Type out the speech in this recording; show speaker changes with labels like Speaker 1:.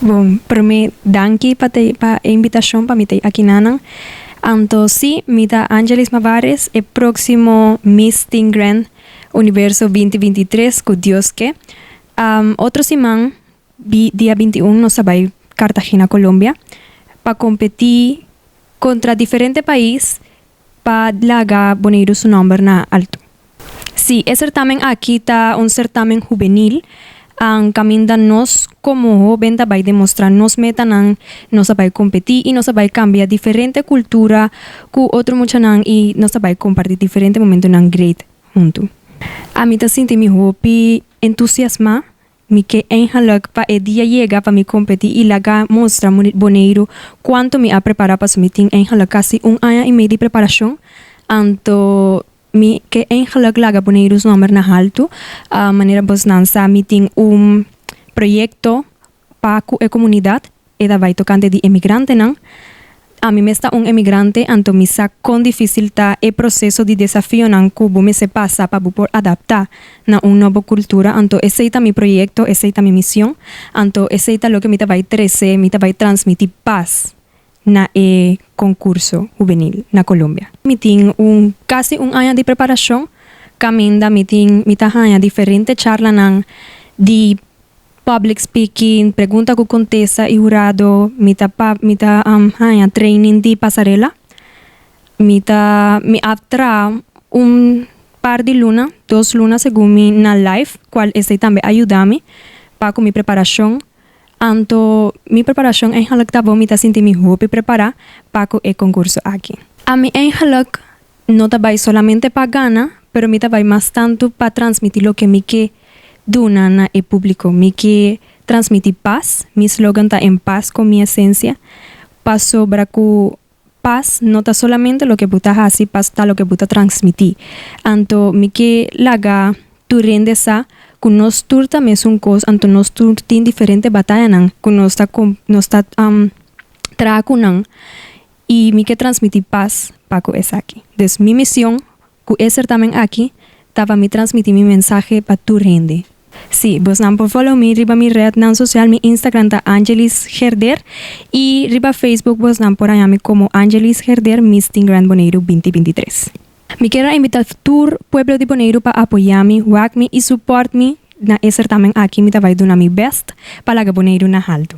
Speaker 1: Bon, promé, danki pa e invitashon pa mi ta aki nan. Anto si, mi ta Angelis Mavares, e próksimo Miss Teen Grand Universo 2023, ku Dios ke. Otro siman, dia 21, nos ta bai Cartagena, Colombia, pa kompetí kontra diferente pais pa laga Boneiru su nòmber na alto. Si, e sertamen aki ta un sertamen hubenil, kaminda nos komo hóben ta bai demostrá nos metanan, nos ta bai kompetí i nos ta bai kambia diferente kultura ku otro muchanan i nos ta bai kompartí diferente momentonan great huntu. Ami ta sinti mi hopi entusiasmá, mi ke eigenlijk pa e dia yega pa mi kompetí i laga mostra Boneiru kuantu mi a prepará, pasobra mi tin eigenlijk kasi un aña i mei di preparashon. Anto mi ke eigenlijk laga Boneiru su nòmber na alto. Manera bosnan sa, mi tin un proyekto pa ku e komunidat, e ta bai tokante di emigrantenan. Ami mes ta un emigrante, anto mi sa kon difísil ta e proseso di desafionan ku bo mester pasa pa bo por adaptá na un nobo kultura. Anto esei ta mi proyekto, esei ta mi mishon. Anto esei ta loke mi ta bai trese, mi ta bai transmití pas na e konkurso hubenil na Colombia. Mi tin kasi un aña di preparashon, kaminda mi ta haña diferente charlanan di public speaking, pregunta ku kontesta i hurado, mi ta haña training di pasarela. Mi a traha un par di luna, 2 luna segun mi, na live, kual esei tambe a yuda mi pa ku mi preparashon. Anto mi preparashon eigenlijk ta bon, mi ta sinti mi hopi prepará pa ku e konkurso aki. Ami eigenlijk no ta bai solamente pa gana, pero mi ta bai mas tantu pa transmití loke mi ke duna na e públiko. Mi ke transmití pas, mi slogan ta "En paz con mi esencia", pasobra ku pas no ta solamente loke bo ta hasi, pas ta loke bo ta transmití. Anto mi ke laga tur hende sa ku nos tur ta mesun kos, anto nos tur tin diferente batayanan ku nos ta traha ku nan i mi ke transmití pas pa ku esaki. Dus mi mishon ku e sertamen aki ta pa mi transmití mi mensahe pa tur hende. Si, bosnan por follow mi riba mi retnan sosial, mi Instagram ta Angelis Herder i riba Facebook bosnan por haña mi komo Angelis Herder Miss Teen Grand Boneiru 2023. Mi ke invitá tur pueblo di Boneiru pa apoyá mi, wak mi i support mi na e sertamen aki. Mi ta bai duna mi best pa laga Boneiru na alto.